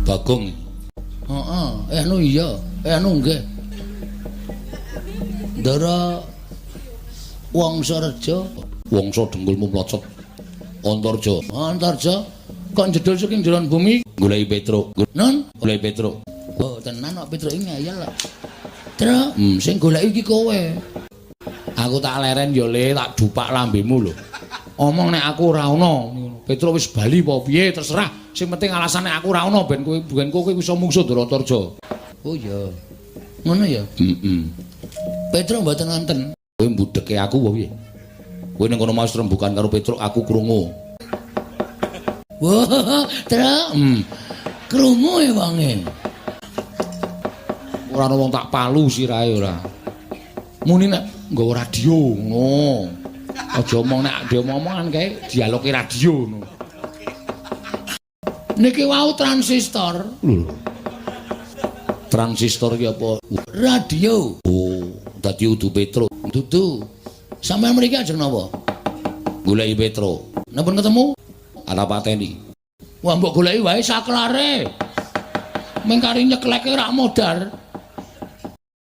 Bagong. Heeh, anu iya, anu nggih. Ndara Wangsareja, Wangsa dengkulmu mlocot. Antarja. Antarja kok jedul saking jeron bumi goleki Petruk. Nun, goleki Petruk. Oh, tenan kok Petruk iki ngeyel kok. Truk, sing goleki iki kowe. Aku tak leren ya Le, tak dupak lambemu lho. Omong nek aku ora ana. Petruk wis bali apa piye terserah. Sing penting alasane aku ora ana ben kowe iso mungsuh Ndara Antarja. Oh iya. Ngono ya? Heeh. Petruk mboten wonten. Kowe mbudheke aku apa piye? Kowe ning kono mau rembukan karo Petruk aku krungu. Wah, Truk. Krungu e wonge. Ora ana wong tak palu sirahe ora. Muni nek nggawa radio ngono. Aja omong nek diomong-omongan kae dialoge radio ngono. Niki wau transistor. Lho. Transistor ki apa? Radio. Oh, dadi udu Petruk. Dudu. Sampeyan mriki ajeng napa? Goleki Petruk. Napa ketemu? Ana pateni. Wah, mbok goleki wae saklare. Meng kari nyekleke rak modar.